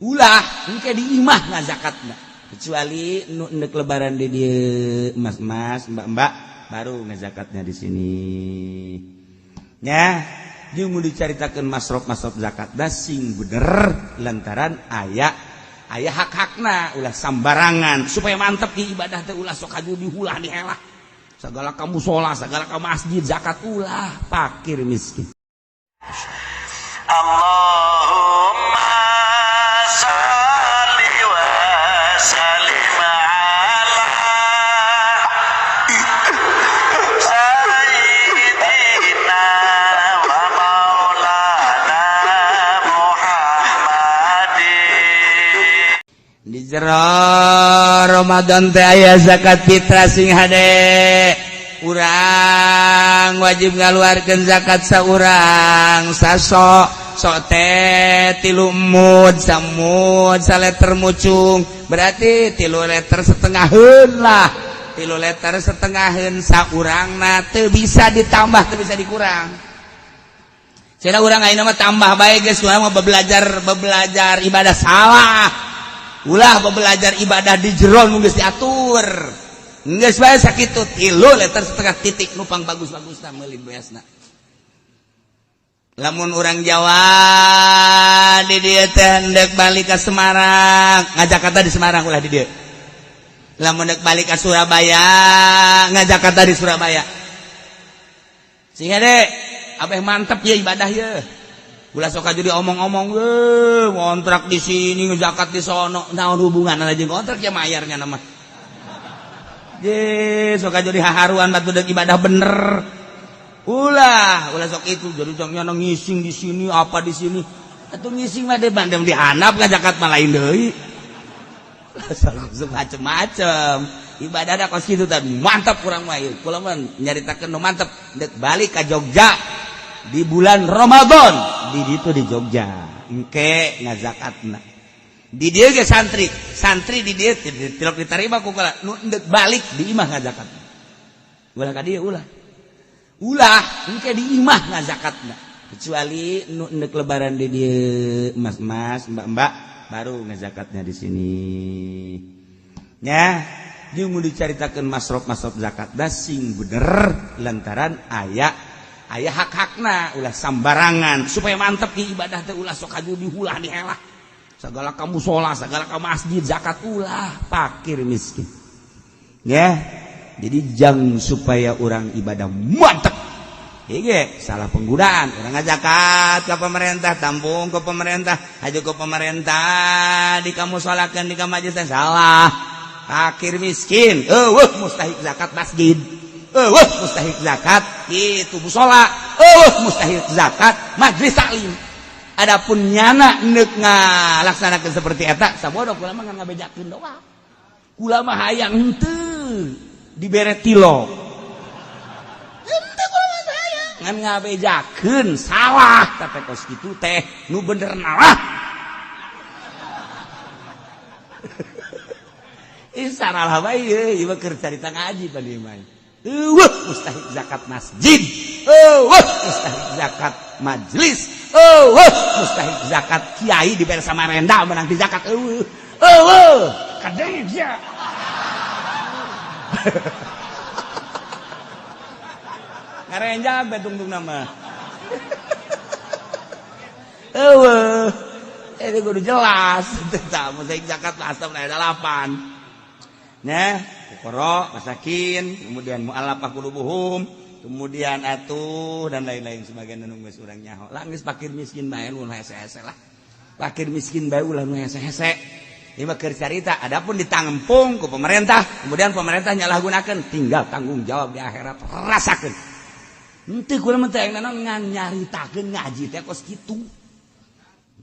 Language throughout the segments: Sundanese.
Ulah engke di imah ngazakatna, kecuali nu endek lebaran di dieu, mas-mas, mbak-mbak, baru ngazakatnya di sini ya. Jeung mun dicaritakeun masrof-masrof zakat da sing bener, lantaran aya aya hak-hakna, ulah sambarangan supaya mantep di ibadah teh. Ulah sok haju dihulah dihelah segala ka musola, segala ka masjid zakat, ulah fakir miskin. اللهم صل وسلم على سيدنا ومولانا محمد. Di jero Ramadan teh aya zakat fitrah. Sing hade, urang wajib ngaluarkeun zakat saurang sasok sok teh 3 mud, samud saleter mucung, berarti 3 liter setengaheun lah, 3 liter setengaheun saurangna, teu bisa ditambah, teu bisa dikurang. Cenah urang ayeuna mah tambah bae geus, urang mah belajar belajar ibadah salah. Ulah belajar ibadah di jero nu geus diatur. Geus bae sakitu, 3 liter setengah titik, nu pang bagus-bagusna meuli beasna. Lamun urang Jawa di dieu teh hendak balik ke Semarang, ngajakata di Semarang, ulah di dieu. Lamun hendak balik ke Surabaya, ngajakata di Surabaya. Sehingga deh abeh mantep ya ibadah ya. Ulah sok aja diomong-omong, eh, ngontrak di sini, ngezakat di sono, naon hubungan aja ngontrak ya mayarnya nama. Je, sok aja dihaharuan batu dek ibadah bener. Ulah, ulah sok itu jadi jangan ngising di sini, apa di sini. Atau ngising mah deh bandem dihanap ngazakat mah lain deui. Macem-macem. Ibadah da kos kitu tadi mantap kurang mah ieu. Kula mah nyaritakeun nu mantep dek balik ka Jogja di bulan Ramadan, di ditu di Jogja engke ngazakatna. Di dieu ge santri santri di dieu tilok diterima ku kula nu endek balik di imah ngazakatna, ulah ka dieu. Ulah, ulah, engke di imah ngazakatna, kecuali nu endek lebaran di dieu, mas-mas, mbak-mbak, baru ngazakatnya di sini ya. Jeung mun dicaritakeun masrof-masrof zakat da sing bener, lantaran aya aya hak-hakna, ulah sambarangan supaya mantep di ibadah teh. Ulah sok haju dihulah dihelah segala ka musola, segala ka masjid zakat, ulah fakir miskin ya. Jadi jang supaya orang ibadah mantep. Iya, salah penggunaan. Orang zakat ke pemerintah, tampung ke pemerintah, haju ke pemerintah, di kamu sholatkan di kamu masjid, salah. Fakir miskin, eueuh mustahik zakat masjid. Eueuh mustahik zakat itu musola, eueuh mustahik zakat majlis taklim. Adapun nyana neuk ngalaksanakeun seperti eta, sabodo kula mah ngabejakeun doang. Kula mah hayang henteu dibere tilo. Henteu, kula mah hayang ngan ngabejakeun salah, tapi kos kitu teh nu bener nalah. Ih, salah bae ieu, ieu keur carita ngaji tadi mah. Eueuh mustahik zakat masjid. Eueuh mustahik zakat majlis. Eueuh mustahik zakat kiai dibere Samarinda menang di zakat eueuh. Eueuh kadang dia. Ngarenjag bae tungtung nama. Eueuh. Ini kudu jelas. Tah mustahik zakat asam aya 8. Nah, fuqara, masakin, kemudian mu'allafah qulubuhum, kemudian atuh dan lain-lain sebagian nu geus urang nyaho. Lah geus fakir miskin bae nu hese-hese lah. Fakir miskin bae ulah nu hese-hese. Ini mah keur carita, adapun ditampung ku pemerintah, kemudian pemerintah nyalahgunakeun, tinggal tanggung jawab di akhirat rasakeun. Henteu, kula mah teh naon ngan nyaritakeun ngaji teh kos kitu.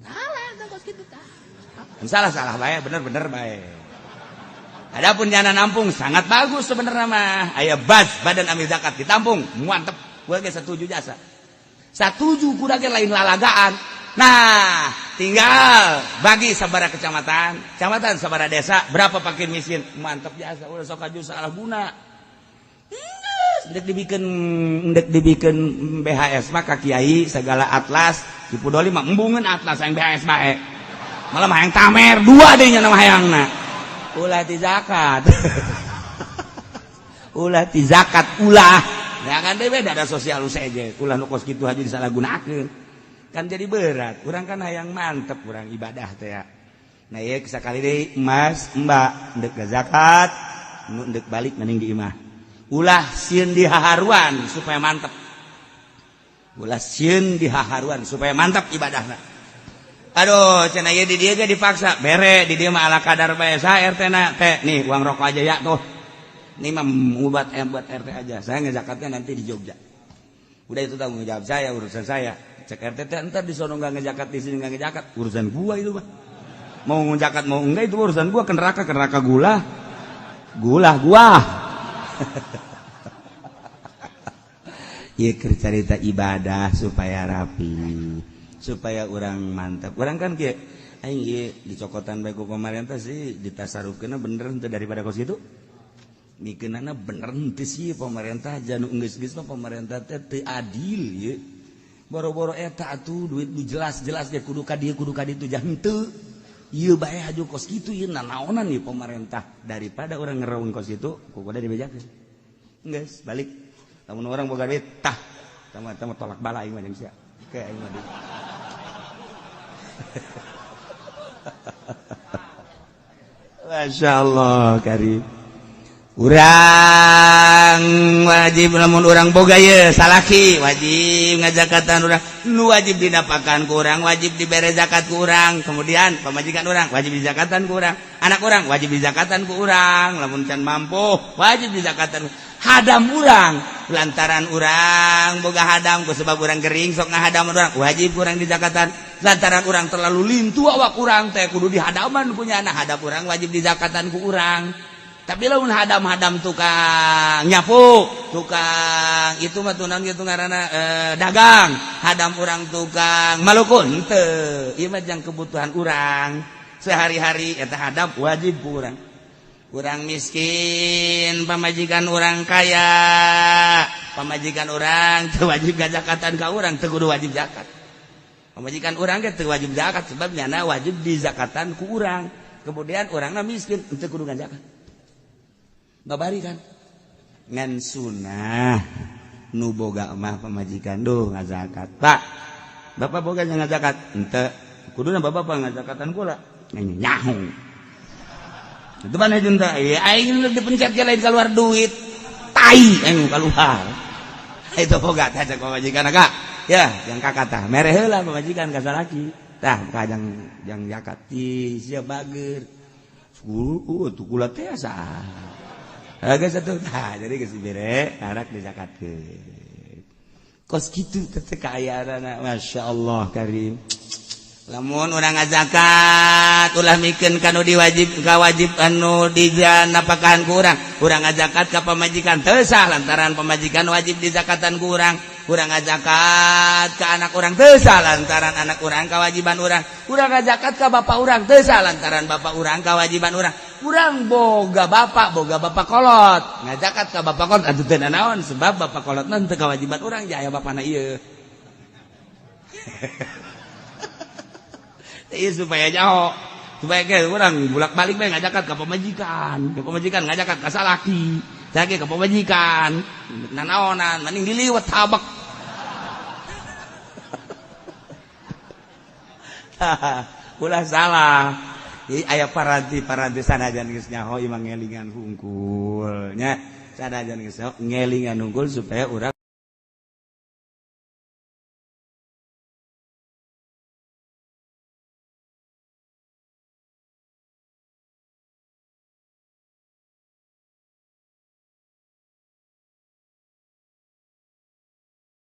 Salah teh kos kitu tah. Salah salah bae, bener-bener bae. Adapun jana nampung sangat bagus sebenarnya mah. Aya baz badan amil zakat ditampung, mantep. Gua ge setuju jasa. Satuju kuda ge lain lalagaan. Nah, tinggal bagi sabara kecamatan, kecamatan sabara desa, berapa fakir miskin, mantep jasa. Udah sok aju salah guna. Ndek dibikin, ndek dibikin BHS mah ka kiai segala atlas, di Pudoli mah embungeun atlas yang BHS bae. Malah hayang tamer dua deh nya nama hayangna. Ulah ti zakat. Ulah ti zakat ulah. Ya kan deh beda ada sosial saja. Ulah nu kos kitu aja disalahgunakeun. Kan jadi berat. Urang kan hayang mantep urang ibadah teh ya. Nah ieu sakali deui emas, mbak ndek zakat, nu ndek balik mending di imah. Ulah sieun dihaharuan supaya mantep. Ulah sieun dihaharuan supaya mantap ibadahna. Aduh, cenah ieu di dieu ge dipaksa. Bere di dieu mah ala kadar bae sa RT na teh. Nih uang rokok aja ya tuh. Ini mah buat buat RT aja. Saya ngezakatnya nanti di Jogja. Udah itu tanggung jawab saya, urusan saya. Cek RT teh entar di sono enggak ngezakat, di sini enggak ngezakat, urusan gua itu mah. Mau ngezakat mau enggak itu urusan gua, ke neraka gula. Gula gua. Ieu keur carita ibadah supaya rapi, supaya urang mantap. Urang kan kieu aing ieu dicokotan bae ku pamarentah sih ditasarufkeunna bener henteu daripada kos kitu. Mikeunana bener henteu sih pemerintah janu geus-geus mah pemerintah teh teu adil ieu. Boro-boro eta atuh duit nu jelas-jelas ge kudu ka dieu kudu ka ditu jah henteu. Ieu bae haju kos kitu ieu nanaonan ieu pemerintah daripada urang ngereung kos kitu kudu dibejakeun. Geus balik. Lamun orang boga duit tah sama-sama tolak bala aing mah jeung sia. Ke aing mah. Masya Allah karim. Urang wajib lamun urang boga ye salaki wajib ngajakatan urang nu wajib dinapakan ku urang wajib dibere zakat ku urang, kemudian pamajikan urang wajib dizakatan ku urang, anak urang wajib dizakatan ku urang, lamun can mampu wajib dizakatan hadam urang lantaran urang boga hadam ku sebab urang gering sok ngahadam urang wajib urang dizakatan, lantaran urang terlalu lintu awak urang teh kudu dihadaman punya anak hadam urang wajib dizakatan ku urang. Tapi lamun hadam-hadam tukang nyapu, tukang itu mah tuh naon kitu ngaranna dagang, hadam urang tukang Maluku henteu. Ieu mah jang kebutuhan urang sehari-hari eta hadam wajib ku urang. Urang miskin, pamajikan urang kaya, pamajikan urang teu wajib gazakatan ka urang, teu kudu wajib zakat. Pamajikan urang ge teu wajib zakat sebab nyana wajib dizakatan ku urang. Kemudian urangna miskin henteu kudu ngazakat. Babari kan ngan sunah nu boga mah pamajikan duh ngazakat. Pak, bapak boga ngazakat henteu kuduna bapak ngazakatan kula nyaho. Itu mana jeung teh aing dipencet ge lain keluar duit tai aing keluar. Itu boga teh cek pamajikan kak. Ya, yang kakak tah mere heula pamajikan ka salaki. Tah ka jang zakat ti sia bager. Tuh kula teh asa. Agak satu tah jadi geus dibere anak dizakatkeun. Kos kitu teh kaayaan masyaallah karim. Lamun urang ngazakat ulah mikeun ka nu diwajib ka wajib anu dijanapakahan ku urang. Urang ngazakat ka pamajikan teu sah lantaran pamajikan wajib dizakatan ku urang. Urang ngazakat ka anak urang teu sah lantaran anak urang kawajiban urang. Urang ngazakat ka bapak urang teu sah lantaran bapak urang kawajiban urang. Urang boga bapak kolot ngazakat ka bapak kolot atuh teu nanaon sebab bapak kolot mah teu kawajiban urang jaya bapana ieu. Iya supaya nyaho supaya ke urang bolak-balik bae ngajakat ka pamajikan ngajakat ka salaki salaki ka pamajikan nanaonan mending diliwet tabek. Ulah salah. Jadi aya paranti-paranti sanajan geus nyaho imah ngelingan hungkul nya sanajan geus ngelingan hungkul supaya urang